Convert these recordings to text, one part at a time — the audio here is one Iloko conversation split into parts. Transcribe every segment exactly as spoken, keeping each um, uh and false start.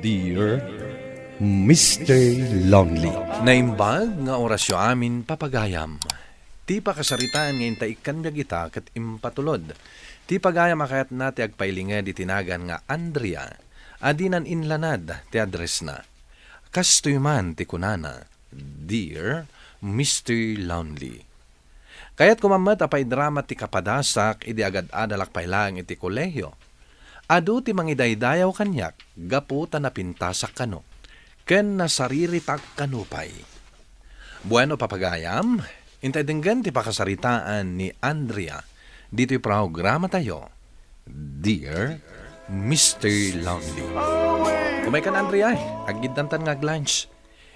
Dear Mister Lonely. Naimbag nga orasyo amin, papagayam. Ti pakasaritaan nga inta ikkan biag ita ket impatulod. Ti pagayam a kayatna ti agpailinged iti nagan nga Andrea, a dinan inlanad ti addressna. Kastoy man ti kunana, "Dear Mister Lonely." Kayatko man met a paidrama ti kapadasak idi agad-adalak pay laeng iti kolehio. Adu ti mangidaydayaw kaniak gapu ta napintasak kano, ken nasariritak kano pay. Bueno, papagayam, intay denggen ti pakasaritaan ni Andrea ditoy programatayo, Dear Mister Lonely. Umaykan, Andrea, aggiddantan nga ag-lunch.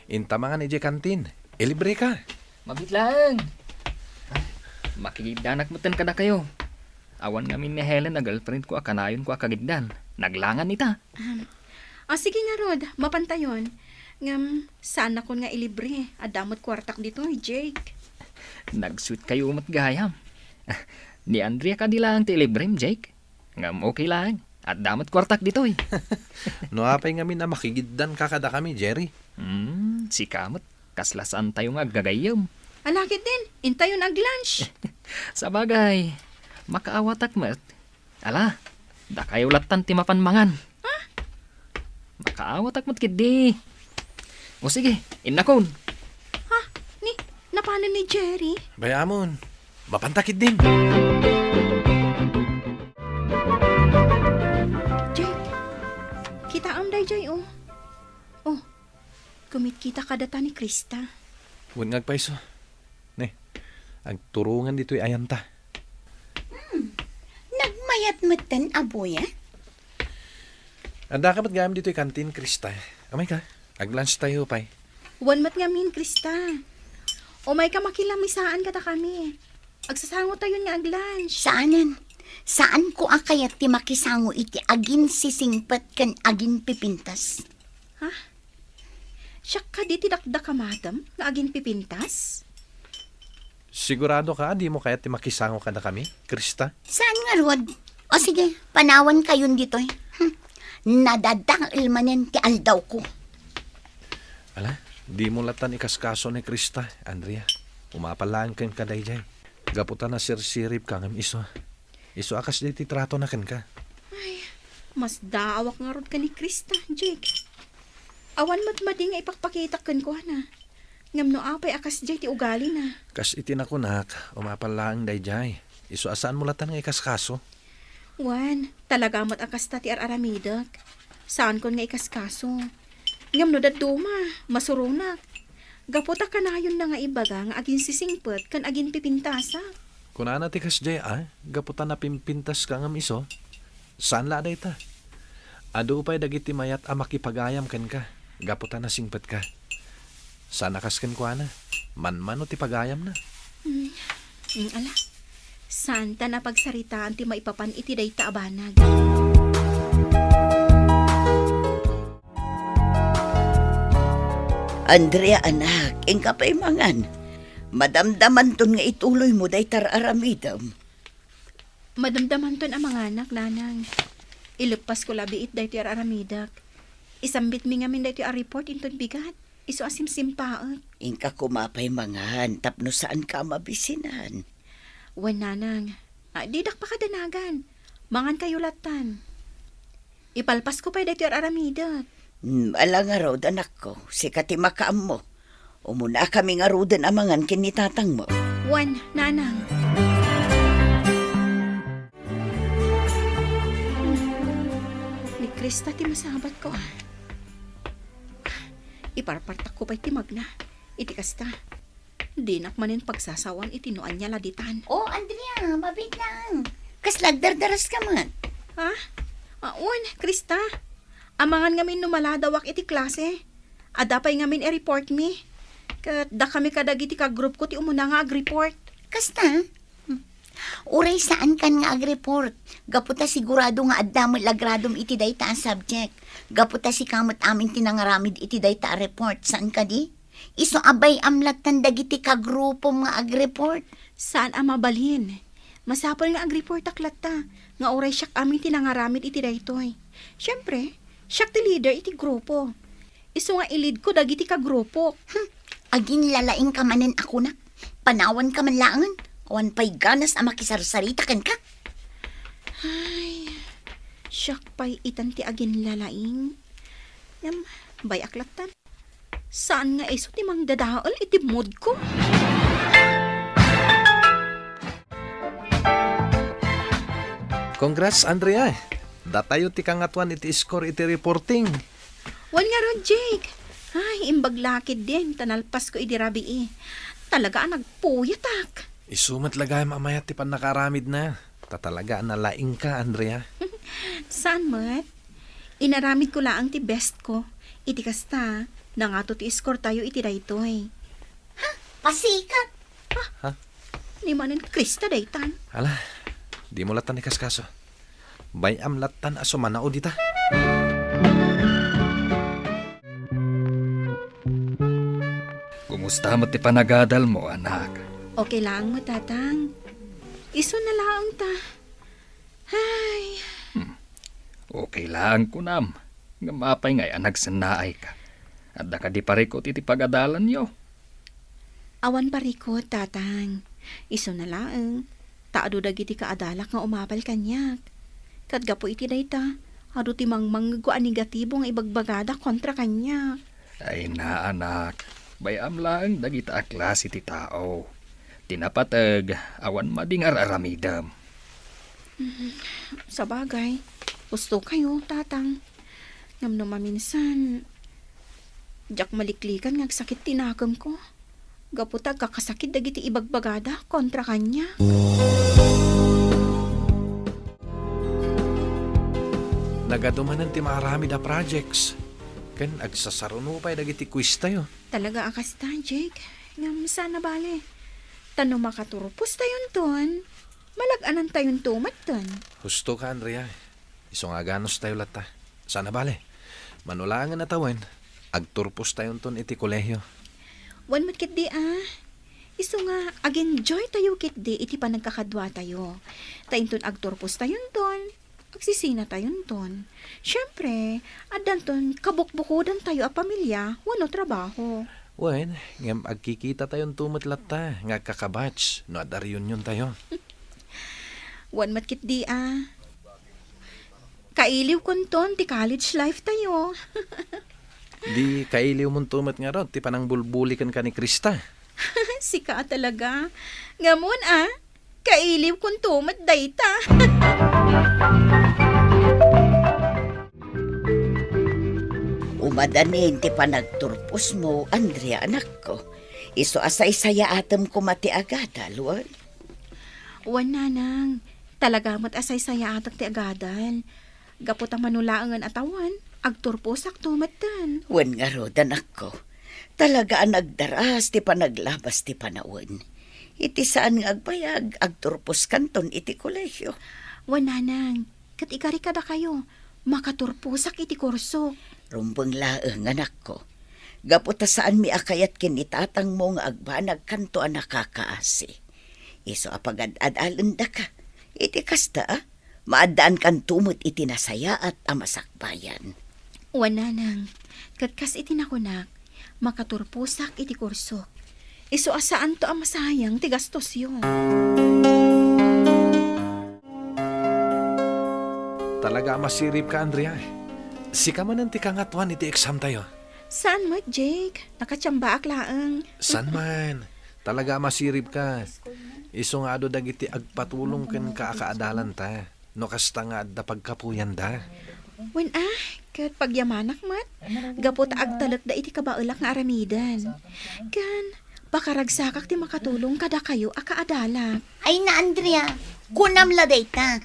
Inta mangan idiay kantin. Ilibreka. Mabiit laeng. Makigiddanak metten kadakayo. Awan ngamin ni Helen a girlfriendko a kanayonko a kagiddan. Naglangan ita. Um, ah, sige ngarud, mapantayon. Ngem, saannakon nga ilibre. Adda met kuartak ditoy, Jake. Nag-sweet kayo met gayam. Ni Andrea kadi laeng ti ilibrem, Jake? Ngem okay laeng. Adda met kuartak ditoy. No apay ngamin a makigiddanka kadakami, Jerry? Hmm, sika met. Kasla saantayo nga aggagayyem. Ala ketdin, intayon ag-lunch. Sabagay, makaawatak met. Ala, dakayo lattan ti mapan mangan. Ha? Makaawatak met ketdi. O sige, innakon. Ha? Ni, napanen ni Jerry? Bay-amon, mapanta ketdin. Jake, kitaem daydiay, o. O, kumitkita kadata ni Krista. Wen nga agpayso. Ne, agturongan ditoy ayanta. Hmm, nagmayat metten a buya? Addaka met gayam ditoy kantin, Krista. Umayka, ag-lunch tayo pay. Wen met ngamin, Krista. Umayka, makilamisaan kadakami. Agsasangotayon nga ag-lunch. Saanen. Saanko a kayat ti makisango iti aginsisingpet ken aginpipintas. Ha? Siak kadi ti dakdakamatem nga aginpipintas? Siguradoka a dimo kayat ti makisango kadakami, Krista? Saan ngarud? O sige, panawankayon ditoy. Hmm. Nadadael manen ti aldawko. Ala, dimo lattan ikaskaso ni Krista, Andrea. Umapal laeng kenka daydiay. Gapu ta nasirsiribka ngem isu. Isu a kasdiay ti tratona kenka. Ay, masdaawak ngarud ken ni Krista, Jake. Awan met madi nga ipakpakitak kenkuana. Ngem no apay a kasdiay ti ugalina? Kas iti nakunak, umapal laeng daydiay. Isu a saanmo lattan nga ikaskaso. Wen, talaga met a kasta ti ar-aramidek. Saankon nga ikaskaso. Ngem no dadduma, masuronak. Gapu ta kanayonna nga ibaga nga aginsisingpet ken aginpipintasak. Kunana ti kasdiay a, gapu ta napimpintaska ngem isu, saan la a dayta. Adu pay dagiti mayat a makipagayam kenka, gapu ta nasingpetka. Saan a kas kenkuana, manmano ti pagayamna. Hmm. Mm, ala. Saanta a pagsaritaan ti maipapan iti dayta a banag. Andrea, anak, inka pay mangan. Madamdamanton nga ituloymo dayta ar-aramidem. Madamdamanton a manganak, nanang. Ileppasko la biit daytoy ar-aramidek. Isambitmi ngamin daytoy a report inton bigat. Isu a simsimpaek. Inka koma pay mangan tapno saanka a mabisinan. Wen, nanang. Ah, didak pakadanagan. Mangankayo lattan. Ipalpasko pay daytoy ar-aramidek. Hmm, ala ngarud, anakko, sika ti makaammo. Umunakami ngaruden a mangan ken ni tatangmo. Wen, nanang. Ni Krista ti masabatko, ah. Iparpartakko pay ti magna. Iti kasta, dinak manen pagsasawan iti no ania la ditan. Oh, Andrea, mabiit lang. Kasla agdardaraska met? Ha? Ah, wen, Krista. Amangan ngamin no maladawak iti klase. Adda pay ngamin i-report mi. Ket dakami kadagiti kagrupko ti umuna nga agreport. Kasta? Hmm. Uray saankan nga agreport. Gapu ta sigurado nga adda met la gradom iti dayta a subject. Gapu ta sika met amin ti nangaramid iti dayta a report. Saan kadi? Isu a bay-am lattan dagiti kagrupom nga agreport. Saan a mabalin. Masapul nga agreportak latta nga uray siak amin ti nangaramid iti daytoy. Siempre, Siak ti leader iti grupo. Isu nga i-lead ko dagiti kagrupo. Hmm, aginlalaing ka manen a kunak. Panawan ka man laengen. Awan pay ganas a makisarsarita kenka. Ay, siak pay itan ti aginlalaing. Ngem, bay-ak lattan. Saan nga isu ti mangdadael iti mood ko? Congrats, Andrea. Datayo ti kangatoan iti score iti reporting. Wen ngarud, Jake. Ay, imbag la ketdin, ta nalpas ko idi rabii. Talaga a nagpuyatak. Isu met la gayam a mayat ti pannakaaramidna. Ta talaga a nalaingka, Andrea. Saan met? Inaramid ko laeng ti best ko. Iti kasta, nangato ti score tayo iti daytoy. Ha? Pasikat! Ha? Ha? Ni manen Krista daytan. Ala, dimo lattan ikaskaso. Bay-am lattan a sumanao dita. Kumusta met ti panagadalmo, anak? Okay laeng met, Tatang. Isuna laeng ta. Ay. Hmm. Okay laeng kunam. Ngem apay ngay a nagsennaayka? Adda kadi parikut iti pagadalanyo? Awan parikut, Tatang. Isuna laeng, ta adu dagiti kaadalak nga umapal kaniak. Ket gapu iti dayta, adu ti mangmangngegko a negatibo nga ibagbagada kontra kaniak. Ay, naanak, bay-am laeng dagita a klase ti tao. Ti napateg, awan madi nga ar-aramidem. Mm, sabagay, husto kayo, Tatang. Ngem no maminsan, diak maliklikan nga agsakit ti nakemko. Gapu ta agkakasakit dagiti ibagbagada kontra kaniak. Nagadu manen ti maaramid a projects, ken agsasaruno pay dagiti quiz tayo. Talaga a kasta, Jake. Ngem saan a bale. Ta no makaturpos tayonton, malag-anan tayonto metten. Husto ka, Andrea. Isu nga aganus tayo latta. Saan a bale. Mano laengen a tawen, agturpos tayonton iti kolehio. Wen met ketdi a. Isu nga ag-enjoy tayo ketdi iti panagkakadua tayo. Ta inton agturpos tayonton, agsisina tayonton. Siempre, addanton kabukbukodan tayo a pamilya wenno trabaho. Wen, ngem agkikita tayonto met latta nga agkakabatch no adda reunion tayo. Wen met ketdi a. Kailiwkonton ti college life tayo. Di kailiwmonto met ngarud ti panangbulbuli kenka ni Krista. Sika a talaga. Ngamon a, kailiwkonto met dayta. Umadanin ti panagturposmo, Andrea, anakko. Isu a saysayaatem koma ti agadal, wen? Wen, nanang. Talaga met a saysayaatak ti agadal. Gapu ta mano laengen a tawen, agturposakto metten. Wen ngarud, anakko. Talaga a nagdaras ti panaglabas ti panawen. Iti saan nga agbayag, agturposkanton iti kolehio. Wen, nanang, ket ikari kadakayo, makaturposak iti kurso. Rumbeng laeng, anakko. Gapu ta saanmi a kayat ken ni tatangmo nga agbanagkanto a nakakaasi. Isu a pagad-adalendaka. Iti kasta, maaddaankanto met iti nasayaat a masakbayan. Wen, nanang, ket kas iti nakunak, makaturposak iti kursok. Isu a saanto a masayang ti gastosyo. Talaga a masiribka, Andrea. Sika manen ti kangatoan iti exam tayo. Saan met, Jake? Nakatiambaak laeng. Saan man? Talaga a masiribka. Isu nga adu dagiti agpatulong kenka a kaadalanta, no kasta nga adda pagkapuyanda. Wen a, ket pagyamanak met, gapu ta agtalekda iti kabaelak nga aramiden. Ken, pakaragsakak ti makatulong kadakayo a kaadalak. Ay na, Andrea, kunam la dayta.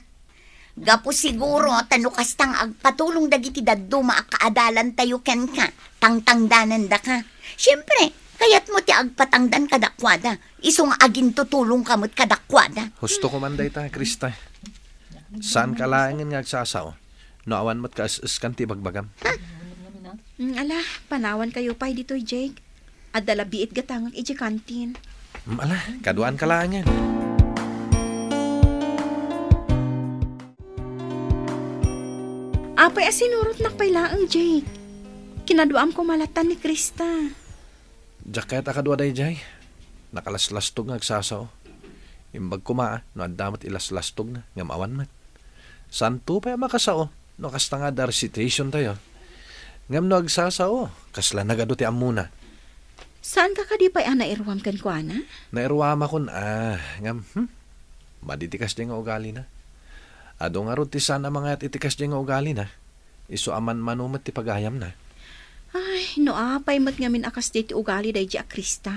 Gapu siguro ta no kasta nga agpatulong dagiti dadduma a kaadalantayo kenka, tangtangdanandaka. Siempre, kayatmo ti agpatangdan kadakuada, isu nga agintutulongka met kadakuada. Husto koman dayta, Krista. Saanka laengen nga agsasao, no awan met kaes-eskan ti ibagbagam. Mm, ala, panawankayo pay ditoy, Jake. Adda la biit gatangak idiay kantin. Mm, ala, kaduaanka laengen. A Pay, asinurotnak pay laeng, Jake. Kinaduaam koma latta ni Krista. Diak kayat a kadua daydiay. Nakalaslastog nga agsasao. Imbag koma, ah, no adda met ilaslastogna, ngem awan met. Saanto pay a makasao no kasta nga adda recitation tayo. Ngem no agsasao, kasla nagadu ti ammona. Saanka kadi pay a nairuam kenkuana? Nairuamakon, ah, ngem, hmm, madi ti kasdiay nga ugalina. Adu ngarud ti saan a mangayat iti kasdiay nga ugalina. Isu a manmano met ti pagayamna. Ay, no apay met ngamin a kasdiay ti ugali daydiay a Krista.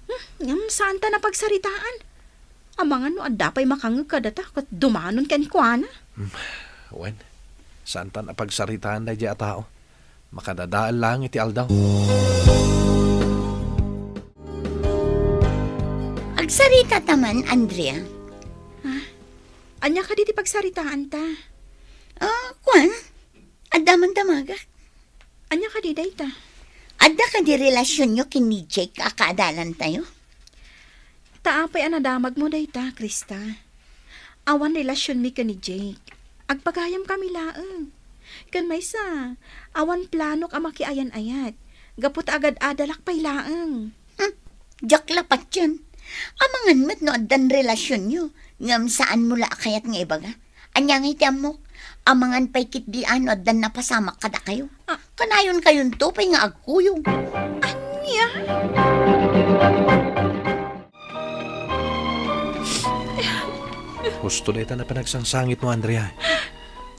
Hmm, ngem saanta napagsaritaan. Amangan no adda pay makangngeg kadata ket dumanon kenkuana. Hmm, wen, saantan a pagsaritaan daydiay a tao. Makadadael laeng iti aldaw. Agsaritata man, Andrea. Ah, ania kadi ti pagsaritaanta? Ah, kuan, adda man damagak. Ania kadi dayta? Adda kadi relasionyo ken ni Jake a kaadalantayo? Ta apay a nadamagmo dayta, Krista? Awan relasionmi ken ni Jake. Agpagayamkami laeng. Ken maysa, awan planok a makiayan-ayat, gapu ta agad-adalak pay laeng. Hmm, diak la patien. Amangan met no addan relasionyo, ngem saanmo la a kayat nga ibaga. Ania ngay ti ammok? Amangan pay ketdi a no addan napasamak kadakayo. Ah. Kanayonkayonto pay nga agkuyog. Ania? Husto dayta a panagsangsangitmo, Andrea.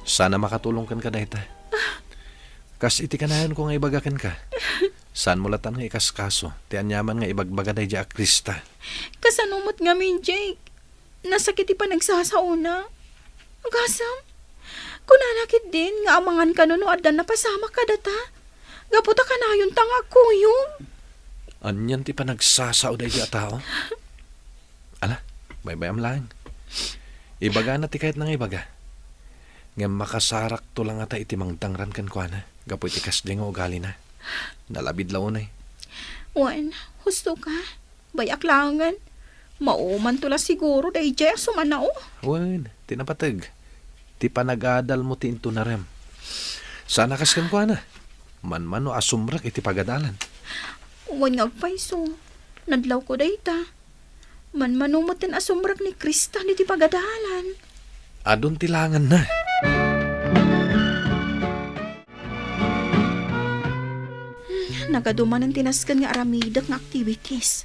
Saan a makatulong kenka dayta. Kas iti kanayonko nga ibaga kenka, saanmo latta nga ikaskaso ti aniaman nga ibagbaga daydiay a Krista. Kasano met ngamin, Jake? Nasakit ti panagsasaona. Agasem, kunana ketdin nga amangan kano no addan napasamak kadata. Gapu ta kanayonta nga agkuyog. Anian ti panagsasao daydiay a tao? Ala, baybay-am laeng. Ibagana ti kayatna nga ibaga. Ngem makasarakto la ngata iti mangdangran kenkuana gapu iti kasdiay nga ugalina. Nalabid la unay. Wen, husto ka. Bay-ak laengen. Maumanto la siguro daydiay a sumanao. Wen, ti napateg, ti panagadalmo ti intunarem. Saan a kas kenkuana. Manmano a sumrek iti pagadalan. Wen nga agpayso. Nadlawko dayta. Manmano met ti asumrek ni Krista iti pagadalan. Adun ti langanna. Hmm, nagadu manen ti nasken nga aramidek nga activities.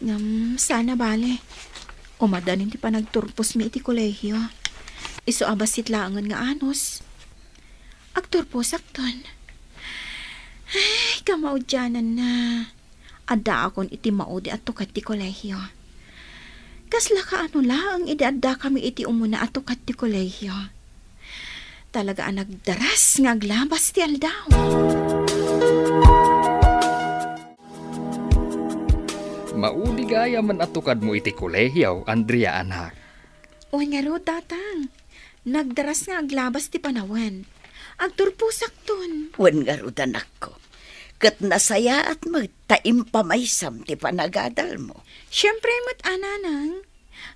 Ngem, saan a bale. Umadanin ti panagturposmi iti kolehio. Isu a bassit laengen nga anus. Agturposakton. Ay, kamaudiananna. Addaakon iti maudi a tukad ti kolehio. Kasla kaano laeng idi addakami iti umuna a tukad ti kolehio. Talaga a nagdaras nga aglabas ti aldaw. Maudi gayam a tukadmo iti kolehio, Andrea, anak. Wen ngarud, Tatang. Nagdaras nga aglabas ti panawen. Agturposakton. Wen ngarud, anakko. Ket nasayaat met ta impamaysam ti panagadalmo. Siempre met, a, Nanang.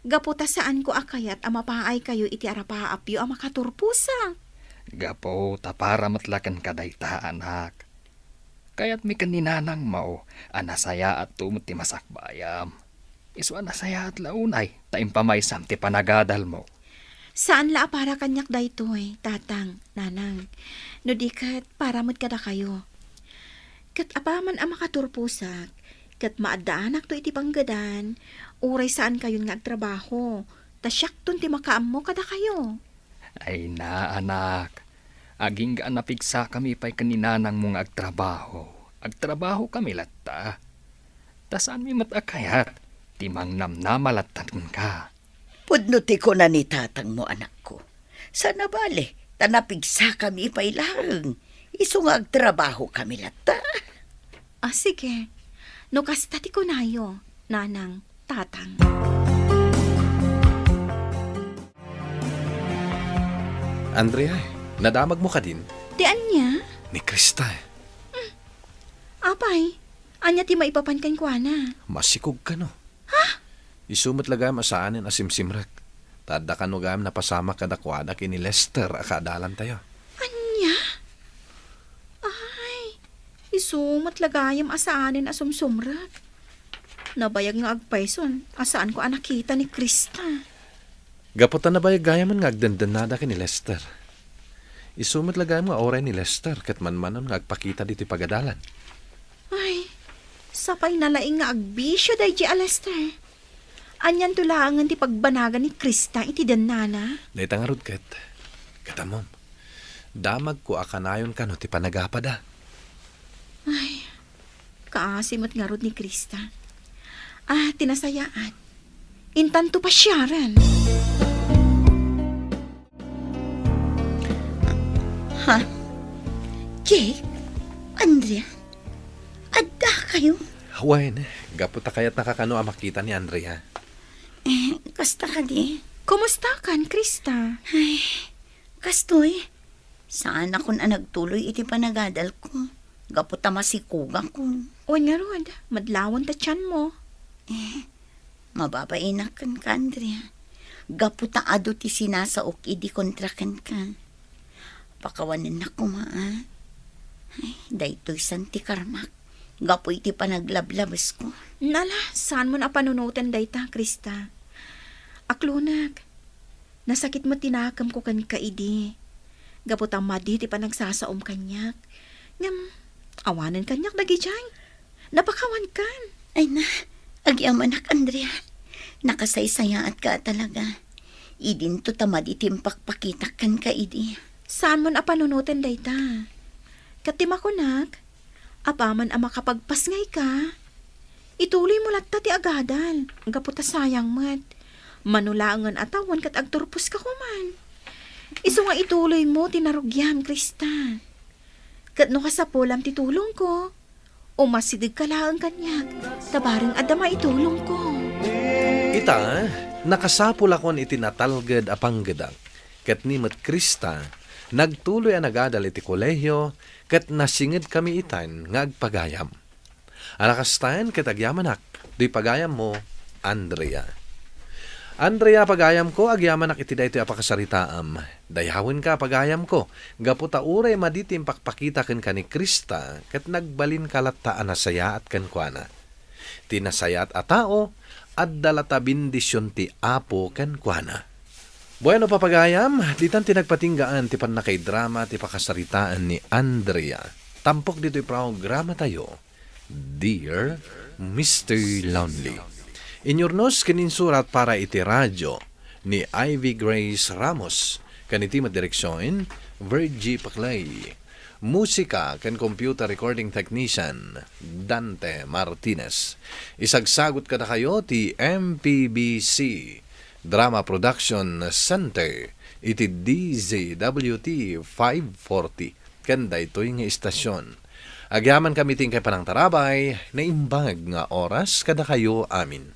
Gapu ta saanko a kayat a mapaaykayo iti arapaapyo a makaturposak. Gapu ta para met la kenka dayta, anak. Kayatmi ken ni Nanangmo a nasayaatto met ti masakbayam. Isu a nasayaat la unay ta impamaysam ti panagadalmo. Saan la a para kaniak daytoy, Tatang, Nanang. No di ket, para met kadakayo. Ket apaman a makaturposak, ket maaddaanakto iti panggedan, uray saankayon nga agtrabaho, ta siakton ti makaammo kadakayo. Ay na, anak. Agingga a napigsakami pay ken ni Nanangmo nga agtrabaho. Agtrabahokami latta. Ta saanmi met a kayat ti mangnamnama latta kenka. Pudno ti kuna ni tatangmo, anakko. Saan a bale, ta napigsakami pay laeng. Isu nga agtrabahokami latta. Ah, sige. No kasta ti kunayo, Nanang, Tatang. Andrea, nadamagmo kadin? Ti ania? Ni Krista. Hmm. Apay, ania ti maipapan kenkuana? Masikog kano. Ha? Isu met la gayam a saanen a simsimrek. Ta adda kano gayam napasamak kadakuada ken ni Lester a kaadalantayo. Isu met la gayam a saanen a sumsumrek. Nabayag nga agpayson a saanko a nakita ni Krista. Gapu ta nabayag gayamen nga agdendennada ken ni Lester. Isu met la gayam nga uray ni Lester ket manmanon nga agpakita ditoy pagadalan. Ay, sapay na laeng nga agbisio daydi a Lester. Anianto laengen ti pagbanagan ni Krista iti dennana? Dayta ngarud ket, ket ammom, damagko a kanayon kano ti panagapada. Ay, kaasi met ngarud ni Krista. Ah, ti nasayaat. Intanto pasiaren. Ha? Jake? Andrea? Adda kayo? Wen, gapu ta kayatnaka kano a makita ni Andrea. Eh, kasta kadi? Kumustakan, Krista? Ay, kastoy. Saanakon a nagtuloy iti panagadalko. Gapu ta masikogakon. Wen ngarud, madlawan ta tianmo. Eh, mababainak kenka, Andrea. Gapu ta adu ti sinasaok idi kontra kenka. Pakawanennak koma, a. Ay, daytoy san ti karmak. Gapu iti panaglablabesko. Nala, saanmon a panunoten dayta, Krista. Aklonek, nasakit met ti nakemko kenka idi. Gapu ta madi ti panagsasaom kaniak. Ngem, awanen kaniak dagidiay. Napakawankan. Ay na, agyamanak, Andrea. Nakasaysayaatka a talaga. Idinto ta madi ti impakpakitak kenka idi. Saanmon a panunoten dayta. Ket ti makunak, apaman a makapagpasngayka, ituloymo latta ti agadal, gapu ta sayang met. Mano laengen a tawen ket agturposka koman. Isu nga ituloymo ti narugiam, Krista. Ket no kasapulam ti tulongko, umasidegka laeng kaniak, ta bareng adda maitulongko. Ita, nakasapulakon iti natalged a panggedak, ket ni met Krista, nagtuloy a nagadal iti kolehio, ket nasingedkami itan nga agpagayam. A nakastaen ket agyamanak, toy pagayammo, Andrea. Andrea, pagayamko, agyamanak iti daytoy a pakasaritaam. Dayawenka, pagayamko, gapu ta uray madi ti impakpakita kenka ni Krista, ket nagbalinka latta a nasayaat kenkuana. Ti nasayaat a tao, adda latta bendision ti Apo kenkuana. Bueno, papagayam, ditan ti nagpatinggaan ti pannakaidrama ti pakasaritaan ni Andrea. Tampok ditoy programatayo, Dear Mister Lonely. Inyurnos ken insurat para iti radio ni Ivy Grace Ramos, ken iti met direksion, Virgie Paclay. Musika ken computer recording technician, Dante Martinez. Isagsagut kadakayo ti M P B C Drama Production Center iti D Z W T five forty ken daytoy nga istasion. Agyamankami ti inkay panangtarabay, naimbag nga oras kadakayo amin.